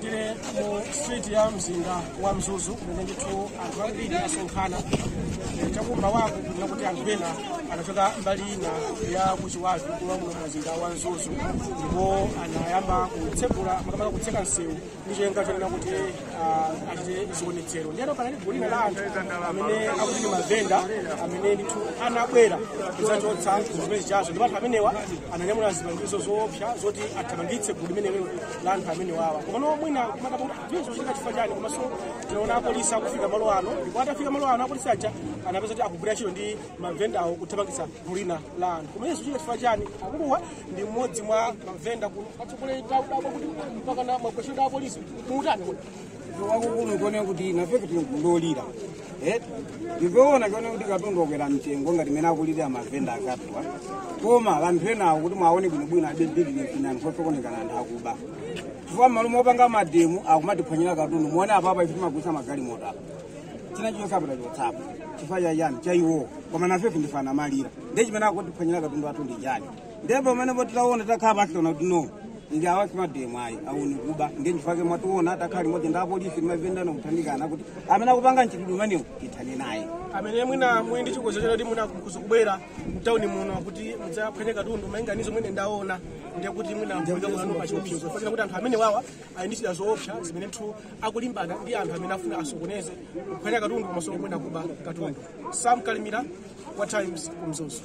Tili mu street ya mzinda wa Mzuzu, kumene ndithu anthu ambiri asonkhana chakumba wako kunena kuti anthu ena anachoka mbali ina ya kuchiwavi kulowa muno mu mzinda wa Mzuzu, ndipo anayamba kutsegula, makamaka kutseka msewu ndi cholinga chonena kuti achite zionetsero. Ndiyeno panali gulu lina la anthu amene akuti ndi mavenda, amene ndithu anabwera kudzachotsa zimene zichazo, ndipo anthu amenewa ananyamula zipangizo zoopsa zoti athamangitse gulu limenelo la anthu amene wawa. Komano mwina kumadabwa kuti zimene zochitika chifukwa chani? Komanso tinaona apolisi akufika malo ano, ndipo atafika malo ano apolisi aja anapeza kuti akugwira ntchito ndi mavendawo kuthamangitsa gulu lina la anthu. Koma izo zochitika chifukwa chani? Akuluwa ndi mmodzi mwa mavenda kuno. Atsogoleri, tadabwa kuti mpaka na mwagwira ndi apolisi, mutani kuti? Wakukulu kuone kuti nafe kuti ngulolira ndivyoona kuone kuti katundu wakwera mtengo ngati mene akulira mavenda akatwa, koma vanthu enawo kuti mwaone bwinobwino abe bizinesi ni anthu osokonekana, anthu akuba, chifukwa m'malo mopanga ma demo akumatiphwanyira katundu. Muone apapa ife timagulitsa magalimoto apa, china chonse apa tachotsapo chifukwa cha chani? Cha iwo. Koma nafefe ndifana malira, ndiye chimene akutiphwanyira katundu athu ndi chani? Ndipo pamene titaona, takhala pasi, taona kuti no, ndi awasi ma demo ayi, auni kuba. Ndiye chifukwa mwationa takhala limodzi ndi apolisi, mavendano kuthandikana kuti amene akupanga mchitidwe umenewu tithane naye. Amene mwina muli ndi chikozo choti mwina mukhoza kubwera mtawuni muno kuti mudzaphwanye katundu, malinganizo mwene ndaona ndiye kuti mwina muyika mwanu pa chiopsezo, chifukwa kuti anthu amene wawa ali ndi zida zoopsa zimene nthu akulimbana ndi anthu amene afuna asokoneze kuphwanya katundu komanso mwina kuba katundu. Sam Kalimira wa Times ku Mzuzu.